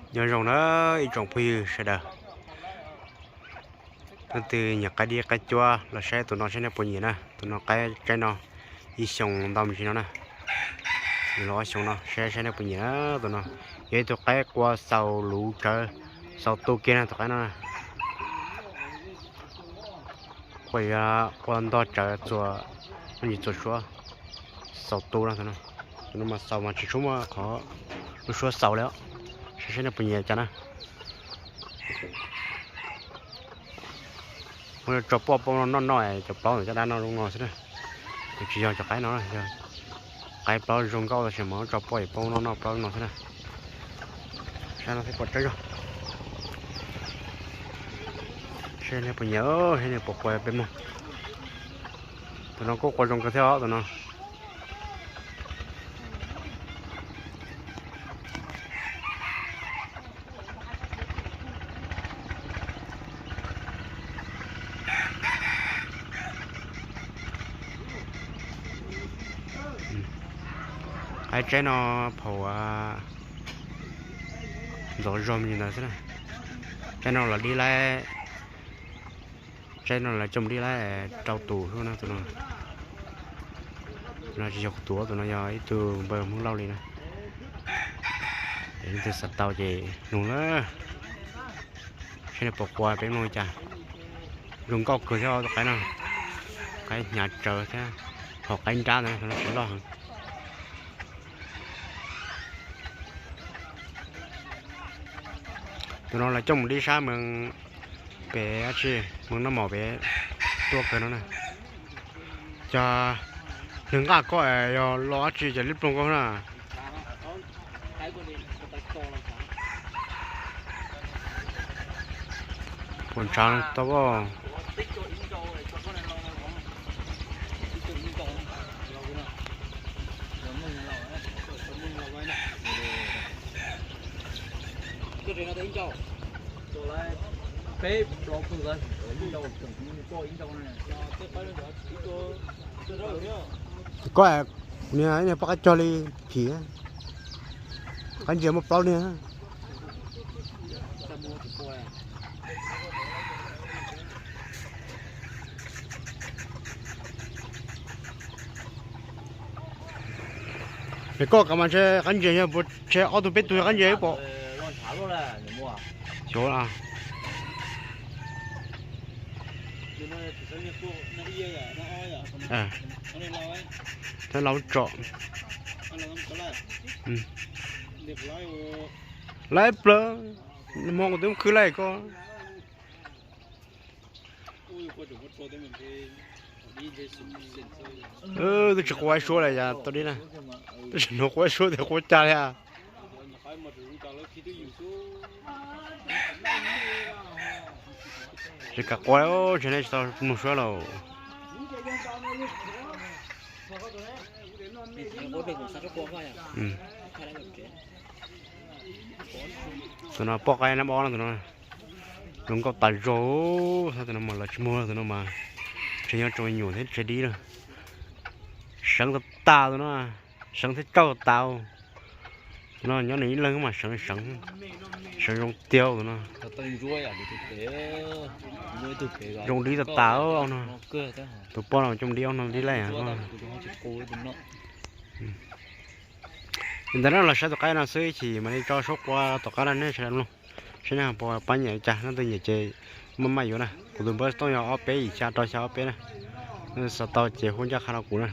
Nyob zoo na ib tsoom phooj ywg sawv daws, leej twg nyiam qaib dib qaib cuab los saib tus no saib nej puas nyiam na. Tus no qaib tsaib no ib xyoos ntau me ntsis no na, nws los ob xyoos no, saib saib nej puas nyiam na. Tus no yog ib tug qaib qua xaus luv tsawv, xaus tu kiag na tus qaib no na. Qua, qua ntog tsawv txuas, me ntsis txuas suab, xaus tu no. Tus no mas xaus mas tsis tshua muaj qhov lub suab xaus li os. Saib saib nej puas nyiam cas na. Muab tso poj paub noj noj cov plaub ntawm caj dab no zoo no xwb na. Nws tsis yog cov qaib no, yog qaib plaub zoo nkauj tab sis mas muab tso poj yog paub noj noj plaub no xwb na. Saib no thiab pom tsaib zog. Saib nej puas nyiam, saib nej puas qua peb mloog. Tus no kuj qua zoo kawg thiab os tus no. Qaib tsaib no phaum ntxov zog me ntsis ntawd xwb na. Tsaib no los dib laib, tsaib no lawv coj mus dib laib rau tus xwb na tus no. Tus no tsis yog kuv tus, tus no yog ib tug npawg Hmoob Lauj li na. Leej twg xav tau ces nug na. Saib nej puas qua peb mloog li cas. Zoo nkauj kawg thiab tus qaib no. Qaib hnyav tsawv thiab, ho qaib nrab ntawd no tsis loj heev. Tus no lawv coj mus dib sab Moos, pem dab tsi, Moos Naj Maum pem tuaj kawg no na. Cov neeg nqaj koj yog los dab tsi cov lib ploog koj na. Puas ntshav tau os. Koj niag ib niag poj qaib cog li phim, qaib ntsia muaj plaub niag. Es koj kav mas ntshe qaib ntsia yog puas ntshe ob tug peb tug yog qaib ntsia ib pom. Xyov. Thiab laub tsom. Laib plawg, hmo kuv twb khwb laij koj. Twb tsis qua ib suab li cas tau dib na. Twb tsis hnov qua ib suab tias qua cas li. Tsis kam qua, ntshe nej tsis tau mloog suab lauj. Tus no poj qaib nab ob no tus no. Zoo nkauj tas zog, tus no mas lawv tsis muag tus no mas. Ntshe nyob tsoo nyuam thiab ntshe dib lawm. Seev tas tas tus no, seev thiab tsauj tas. Tus no nyob nws ib leeg mas seev seev, seev zoo tiag tus no. Zoo dib tas tas no. Tus poj no coj dib ob no dib laij. Li ntawd no los saib tus qaib no xwb, ib chim mam li tso suab qua tom qab no nej sawv daws mloog, saib nej puas pab nyiam li cas, leej twg nyiam ces maj maj yuav na. Kuv tus npawb xov tooj yog ob peb yim xya rau xya ob peb na. Xav tau ces hu ncaj qha rau kuv na.